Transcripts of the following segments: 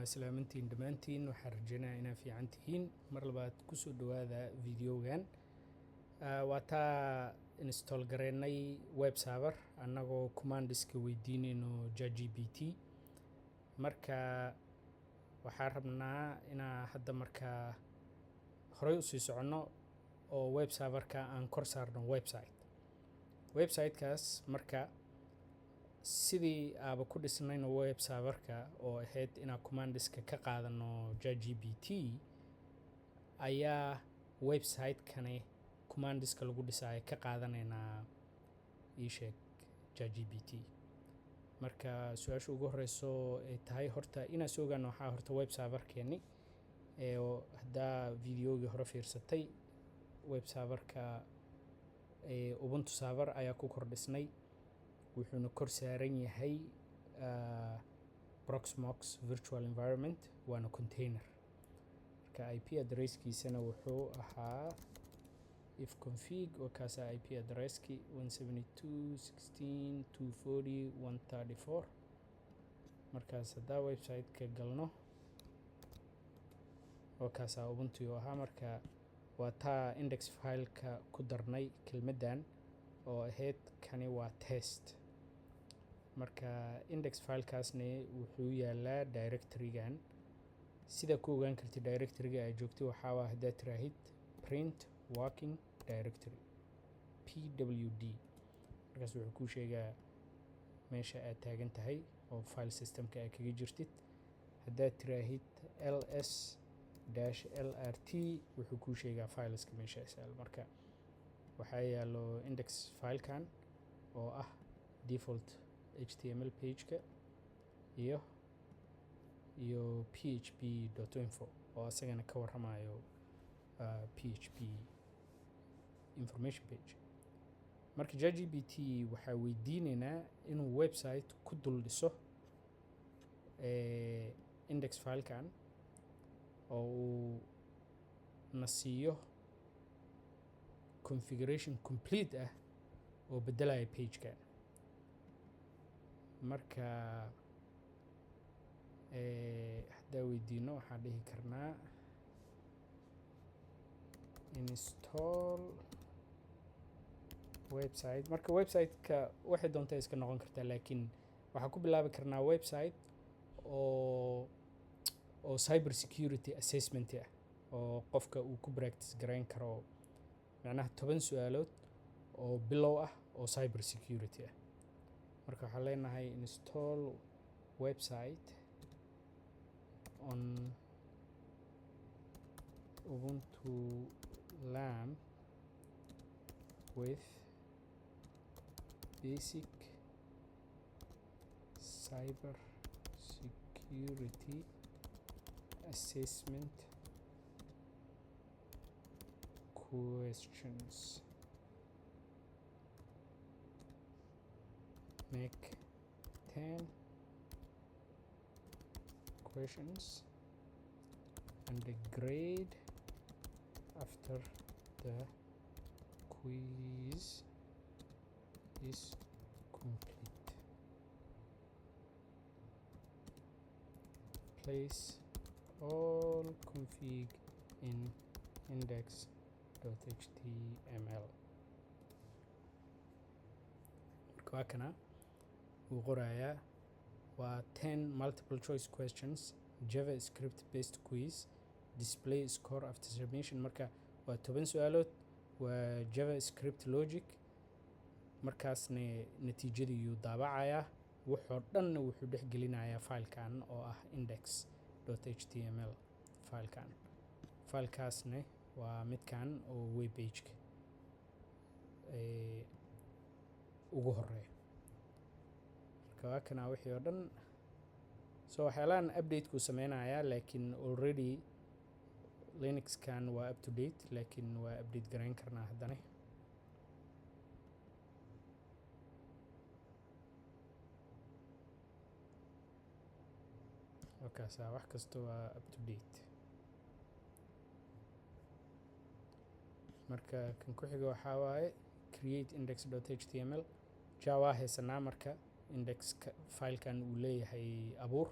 Waa salaamantiin dhammaantiin. Waxaan rajeynayaa inaad fiican tihiin. Mar labaad kusoo dhawaada videogan. Waa taa install gareynay web server annagoo commandiska weydiinayno ChatGPT. Marka waxaan rabnaa inaa hadda markaa horey usii soconno oo web serverka aan kor saarno website. Websitekaas marka sidii aaba ku dhisnayno web serverka oo ahayd inaan commandiska ka qaadano ChatGPT, ayaa website-kani commandiska lagu dhisaayo ka qaadanaynaa, ii sheeg, ChatGPT. Marka su-aasha ugu horeyso ay tahay horta inaan soo ogaano waxaa horta web serverkeeni ee haddaa videogii hore fiirsatay, web serverka ee Ubuntu server ayaa ku kordhisnay, wuxuuna kor saaran yahay Proxmox virtual environment, waana container. Marka IP addresskiisana wuxuu ahaa ifconfig, oo kaasa IP addresski 172.16.240.134. Markaas haddaa website-ka galno, oo kaasaa Ubuntu uu ahaa. Marka waa taa index file-ka ku darnay kelmaddan oo ahayd "kani waa test". Marka index filekaasna wuxuu yaalaa directory-gan. Sida ku ogaan kartid directory-ga aad joogtay waxaa waa haddaad tiraahid print working directory, pwd. Markaas wuxuu kuu sheegaa meesha aad taagan tahay oo file systemka aad kaga jirtid. Haddaad tiraahid ls -lrt, wuxuu kuu sheegaa fileska meesha yaal. Marka waxaa yaalo index filekan oo ah default HTML page-ka iyo php.info oo asagana ka warramayo PHP information page. Marka ChatGPT waxaa weydiineynaa inuu website ku dul dhiso index filekan oo uu na siiyo configuration complete ah oo beddelaya pageka. Marka haddaa weydiino, waxaan dhihi karnaa "install website". Marka website-ka waxay doontaa iska noqon kartaa, laakiin waxaan ku bilaabi karnaa website oo cyber security assessment ah oo qofka uu ku practice garayn karo, macnaha 10 su-aalood oo bilow ah oo cyber security ah. Marka waxaan leenahay "install website on Ubuntu LAMP with basic cyber security assessment questions. Make 10 questions and the grade after the quiz is complete. Place all config in index.html." Marka waa kana wuu qorayaa, waa 10 multiple choice questions, JavaScript based quiz, display score after submission. Marka waa 10 su-aalood, waa JavaScript logic. Markaasna natiijadii yuu daabacayaa, wuxoo dhanna wuxuu dhex gelinayaa filekan oo ah index.html filekan. Filekaasna waa midkan oo web pageka ugu horeeyo. Marka waa kana wixii oo dhan. So waxyaalahan update-kuu sameynayaa, laakiin already Linuxkan waa up to date, laakiin waa update garayn karnaa haddana. Wakaasa, wax kasta waa up to date. Marka kan ku xiga waxaa waaye create index.html. Java haysanaa. Marka index filekan uu leeyahay abuur.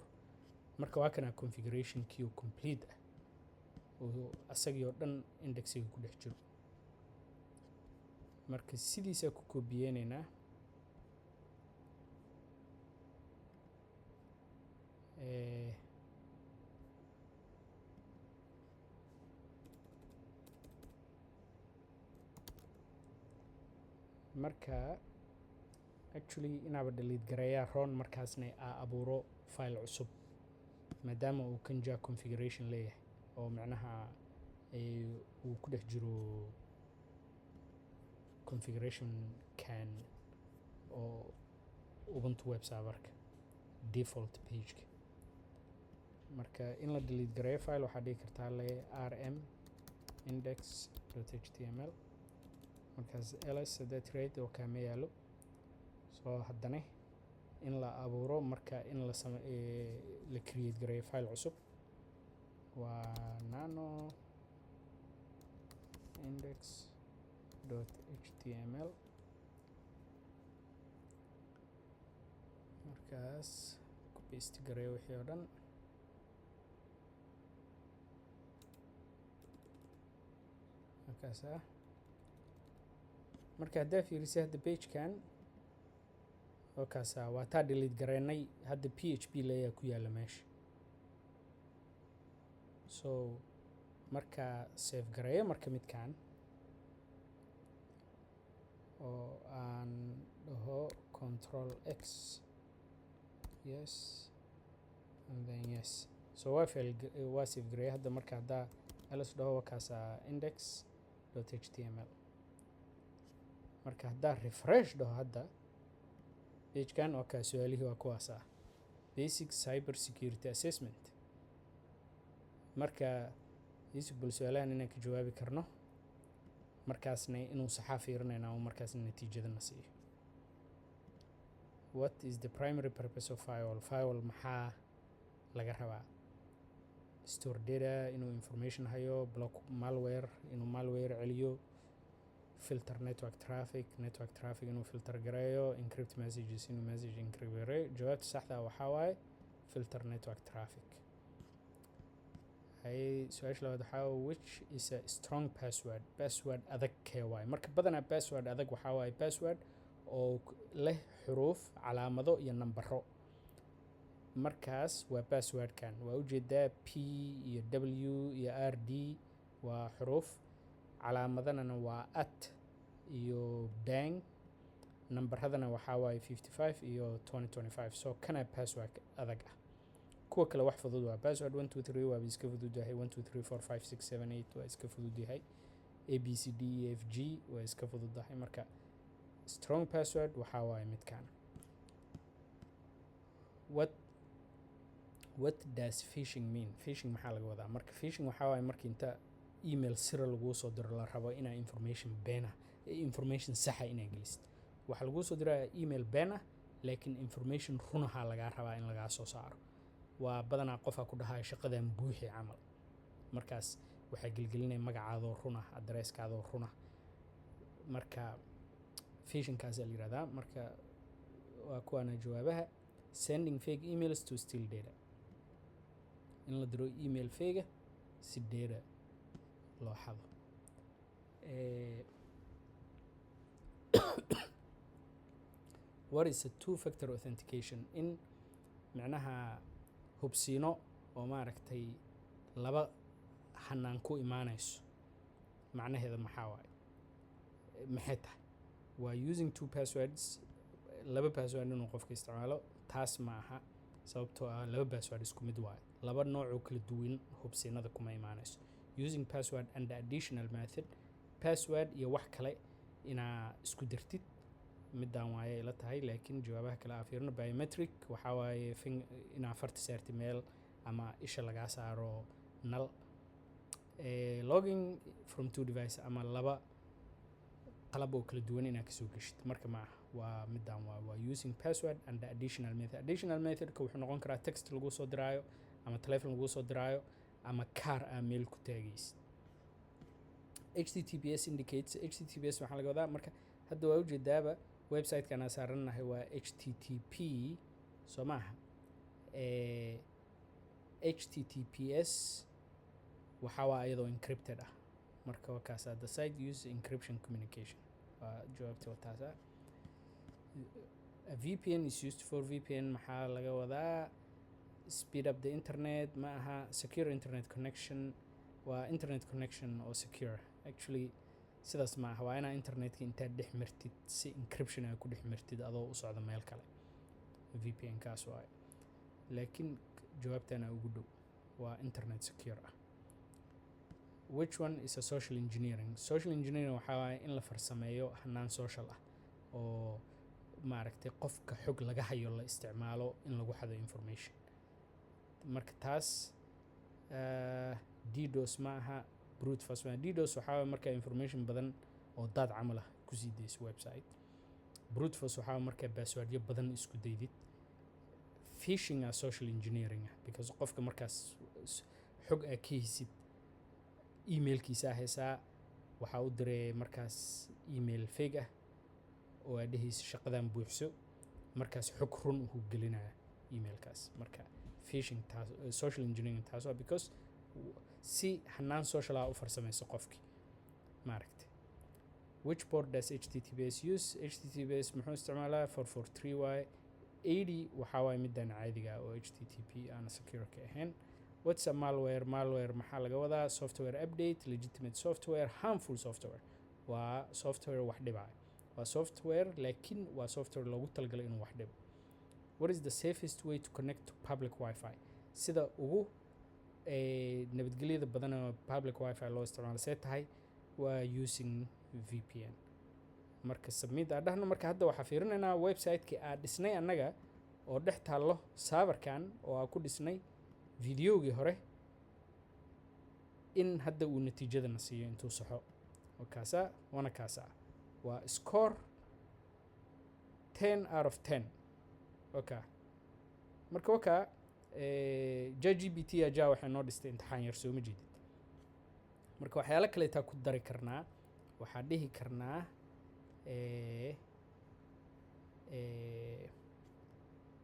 Marka waa kana configuration-kii oo complete ah oo asagii oo dhan index-iga ku dhex jiro. Marka sidiisaa ku koobiyeynaynaa. Marka actually inaaba delete gareeyaa roon, markaasna aa abuuro file cusub, maadaama uu kanja configuration leeyahay oo macnaha uu ku dhex jiro configuration kan oo Ubuntu web server-ka default page-ka. Marka in la delete gareeyo file, waxaa dhigi kartaa le rm index.html, markaas ls haddaad tiraahid oo kaama yaalo. So haddana in la abuuro, marka in la same la create gareeyo file cusub waa nano index.html. Markaas ku paste gareeyo wixii oo dhan. Markaas marka haddaa fiirisay hadda page-kan oo kaasa waa taa delete gareynay, hadda PHP layaa ku yaalla meesha. So marka save gareeyo, marka midkan oo aan dhaho Control X, yes, and then yes. So waa fail, waa save gareeyo hadda. Marka haddaa ls dhaho, wakaasa index.html. Marka haddaa refresh dhaho hadda page-kan, waa kaa su-aalihii waa kuwaas ah, basic cyber security assessment. Marka isug bal su-aalahan inaan ka jawaabi karno, markaasna inuu saxaa fiirinayna oo markaasna natiijadana siiyo. What is the primary purpose of firewall? Firewall maxaa laga rabaa? Store data, inuu information hayo, block malware, inuu malware celiyo, filter network traffic, network traffic inuu filter gareeyo, encrypt messages, inuu message encrypt gareeyo. Jawaabta saxda ah waxaa waaye filter network traffic. Hay, su-aasha labaad waxaa waaye, which is a strong password? Password adag kee waaye? Marka badanaa password adag waxaa waaye password oo leh xuruuf, calaamado iyo nambaro. Markaas waa password-kan, waa ujeedaa, P iyo W iyo R D waa xuruuf, calaamadana waa at iyo bang, nambaradana waxaa waaye 55 iyo 2025. So kana password adag ah. Kuwa kale wax fudud waa password 1 2 3, waaba iska fudud yahay. 1 2 3 4 5 6 7 8 waa iska fudud yahay. A B C D E F G waa iska fududahay. Marka strong password waxaa waaye midkan. What does phishing mean? Phishing maxaa laga wadaa? Marka phishing waxaa waaye marka inta email sira laguu soo diro, la rabo inaa information been ah, information saxa inaa gelisid. Waxaa laguu soo diraa email been ah, laakiin information runahaa lagaa rabaa in lagaa soo saaro. Waa badanaa qofaa ku dhahaya shaqadan buuxi camal. Markaas waxaa gelgelinaya magacaadoo runa, address-kaadoo runa. Marka phishing-kaasaa la yihahdaa. Marka waa kuwaana jawaabaha: sending fake emails to steal data, in la diro email fake si data loo xado. What is a two factor authentication? In micnaha hubsiino oo maaragtay laba xanaan ku imaanayso macnaheeda maxaa waaye, maxay tahay? Waa using two passwords, laba password inuu qofka isticmaalo. Taas ma aha, sababtoo ah laba password isku mid waaye, laba nooc oo kala duwan hubsiinada kuma imaanayso. Using password and additional method, password iyo wax kale inaa isku dirtid, midaan waaye ila tahay. Laakiin jawaabaha kale aa fiirino. Biometric waxaa waaye inaa farta saartid meel ama isha lagaa saaro nal. Logging from two device ama laba qalab oo kala duwan inaad kasoo geshid, marka ma aha. Waa midaan, waa using password and the additional method. Additional method-ka wuxuu noqon karaa text lagu soo diraayo ama telephone lagu soo diraayo ama car aa meel ku taagaysid. HTTPS indicates. HTTPS waxaa laga wadaa, marka hadda waa ujeedaaba website-kan aan saarannahay waa HTTP, soo maaha? HTTPS waxaa waa iyadoo encrypted ah. Marka waa kaasa, the site use encryption communication, waa jawaabta, waa taasa. A VPN is used for, VPN maxaa laga wadaa? Speed up the internet ma aha, secure internet connection waa internet connection oo secure. Actually sidaas ma aha, waa inaa internetka intaad dhex martid si encryption aa ku dhex martid adoo u socda meel kale, VPN kaas waaye. Laakiin jawaabtana ugu dhow waa internet secure ah. Which one is a social engineering? Social engineering waxaa waaye in la farsameeyo hanaan social ah oo maaragtay qofka xog laga hayo la isticmaalo in lagu xado information. Marka taas DDoS ma aha, brute force ma. DDoS waxaa waaye markaa information badan oo daad camal ah kusii dayso website. Brute force waxaa waaye markaa passwordyo badan isku daydid. Phishing ah social engineering ah because qofka markaas xog aa ka heysid, emailkiisa aa haysaa, waxaa u diray markaas email fake ah oo aa dhehaysa shaqadan buuxso, markaas xog run uu gelinaya emailkaas. Marka phishing taas, social engineering taas waa because si hanaan social ah u farsamayso qofki maaragtay. Which port does HTTPS use? HTTPS muxuu isticmaalaa? 443 waaye. 80 waxaa waaye middan caadiga ah oo HTTP aan secure ka ahayn. What's a malware? Malware maxaa laga wadaa? Software update, legitimate software, harmful software. Waa software wax dhibaya, waa software, laakiin waa software loogu talagalay inuu wax dhibo. What is the safest way to connect to public Wi-Fi? Sida ugu nabadgelyada badan oo public Wi-Fi loo isticmaalo see tahay? Waa using VPN. Marka submit aa dhahno. Marka hadda waxaa fiirinaynaa website-kii aa dhisnay annaga oo dhex taallo serverkan oo aa ku dhisnay videogii hore, in hadda uu natiijadana siiyo intuu saxo. Oo kaasa waana kaasa, waa score 10 out of 10. Okay, marka waka ChatGPT aja waxay noo dhistay imtixaan yar, soo ma jeedid? Marka waxyaalo kaleetaa ku dari karnaa. Waxaa dhihi karnaa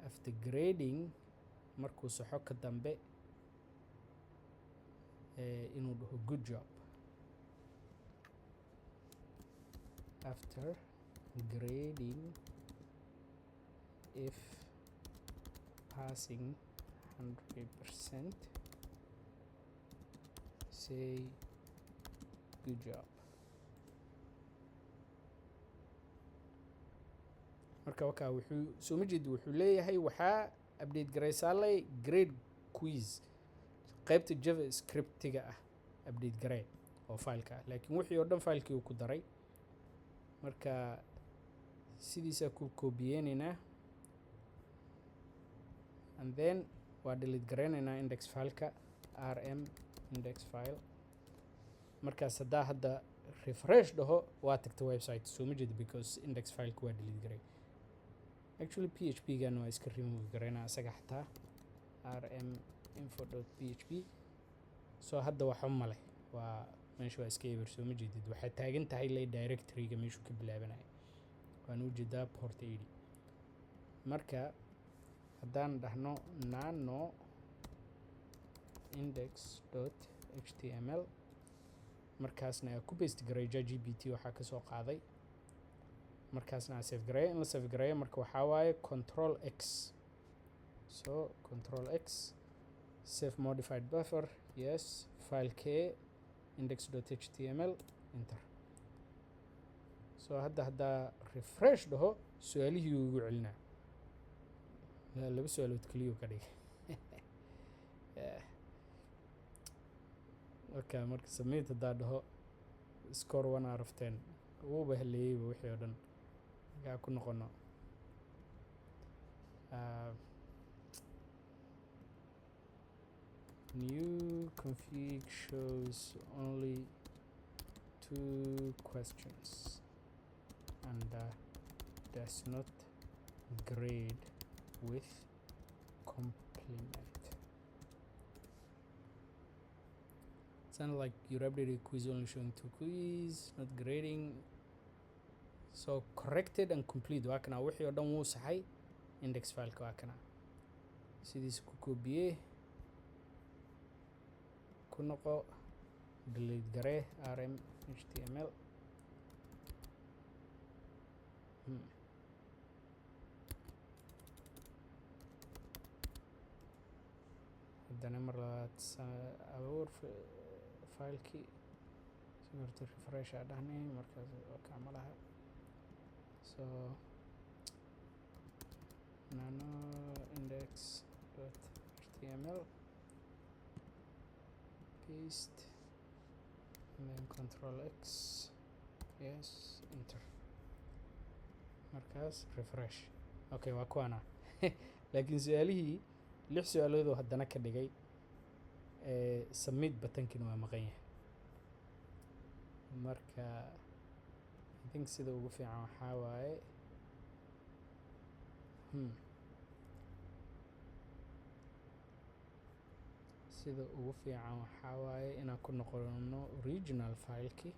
after grading, markuu saxo ka dambe, inuu dhaho "good job". After grading, if passing 100%, say "good job". Marka wakaa, wuxuu soo ma jeedi, wuxuu leeyahay waxaa update garaysaalay grade quiz, qaybta JavaScriptiga ah update garee oo fileka ah, laakiin wixii oo dhan filekii uu ku daray. Marka sidiisaa ku koobiyeynaynaa and then waa delete garaynaynaa index fileka, rm index file. Markaas haddaa hadda refresh dhaho, waa tagta website, soo ma jeeda? Because index fileka waa delete garay. Actually PHP gan waa iska remove garaynaa isaga xataa, rm info.php. So hadda waxa male, waa meesha waa iska eber, soo ma jeedid? Waxay taagan tahay lay directoryga meeshuu ka bilaabanaya, waan u jeedaa port 80. Marka haddaan dhahno nano index.html, markaasna aa ku paste garay ChatGPT waxaa kasoo qaaday, markaasna aa save gareeyo. In la save gareeyo marka waxaa waaye Control X. So Control X, save modified buffer, yes, file k index.html, enter. So hadda haddaa refresh dhaho, su-aalihii uu igu celinaa. Laba su-aalood keliyuu ka dhigay. Okay, marka submit haddaa dhaho, score 1 out of 10. Wuuba haleeyeyba wixii oo dhan. Markaa ku noqono. New config shows only two questions and does not grade with compliment. Sound like your updated quiz only showing two quiz, not grading. So corrected and complete. Waa kana, wixii oo dhan wuu saxay. Index fileka waa kana, sidiisa ku koobiyey. Ku noqo, delete garee, rm html. Haddana mar labaad abuur filekii. Horta refresh aa dhahnay, markaas waa kaa laha. So nano index.html, paste, and then control x, yes, enter. Markaas refresh. Okay, waa kuwaana, laakiin su-aalihii lix su-aaloodoo haddana ka dhigay, submit buttonkina waa maqan yahay. Marka I think sida ugu fiican waxaa waaye, sida ugu fiican waxaa waaye inaan ku noqono original filekii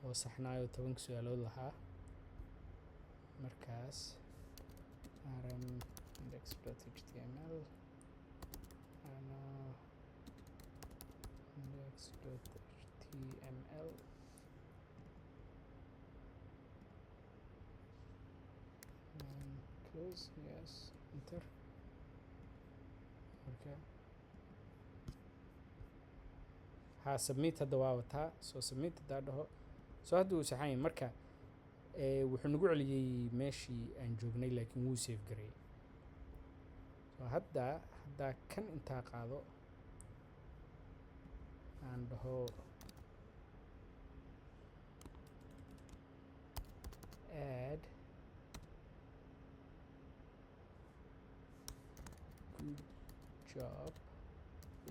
oo saxnaayo 10-ka su-aalood lahaa. Markaas rm index.html, nano index.html, and close, yes, enter. Okay, ha, submit hadda waa wataa. So submit haddaa dhaho, so hadda wuu saxan yahay. Marka wuxuu nagu celiyey meeshii aan joognay, laakiin wuu save gareeyey. So hadda haddaa kan intaa qaado, aan dhaho add "Good job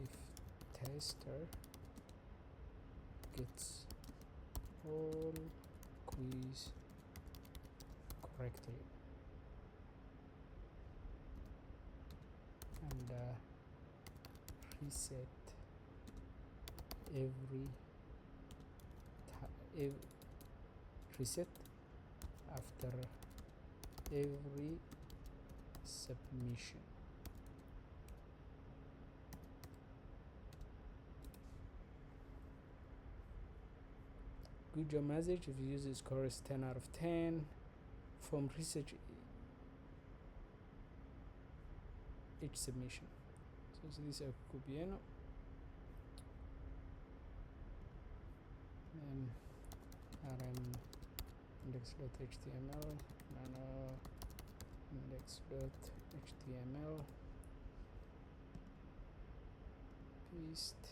if tester gets all quiz correctly and reset every reset after every submission." Good job message if user scores 10 out of 10 from research each submission. So sidiisa ku kubiyeno then rm index.html, nano index.html, paste.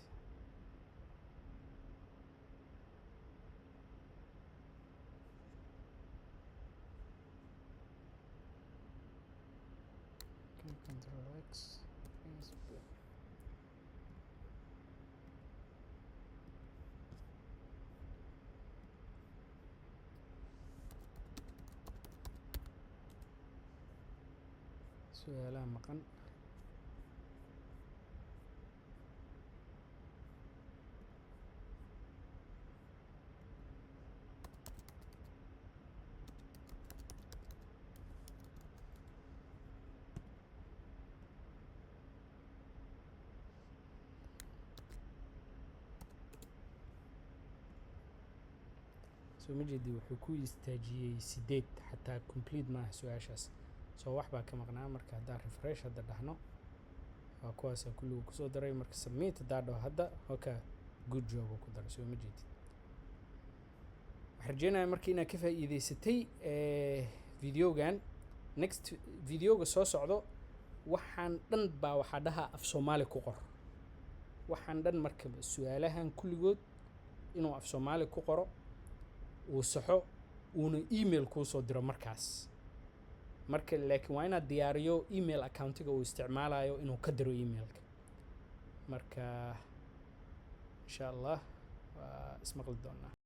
Okay, control x, yes, boom. Su-aalaha maqan. Soo ma jeedi? Wuxuu ku istaajiyey sideed, xataa complete maaha su-aashaas. So wax baa ka maqnaa. Marka haddaan refresh hadda dhahno, waa kuwaasaa kulligu kusoo daray. Marka submit haddaa dhaho hadda, okay, good job uu ku daray. Soo ma jeedid? Waxaan rajeynaya marka inaad ka faa'iideysatay videogan. Next videoga soo socdo, waxaan dhan baa waxaa dhahaa af Soomaali ku qor. Waxaan dhan marka su-aalahan kulligood inuu af Soomaali ku qoro, uu saxo, uuna email kuu soo diro markaas. Marka laakiin waa inaad diyaariyo email accountiga uu isticmaalayo inuu ka diro emailka. Marka insha Allah waa ismaqli doonaa.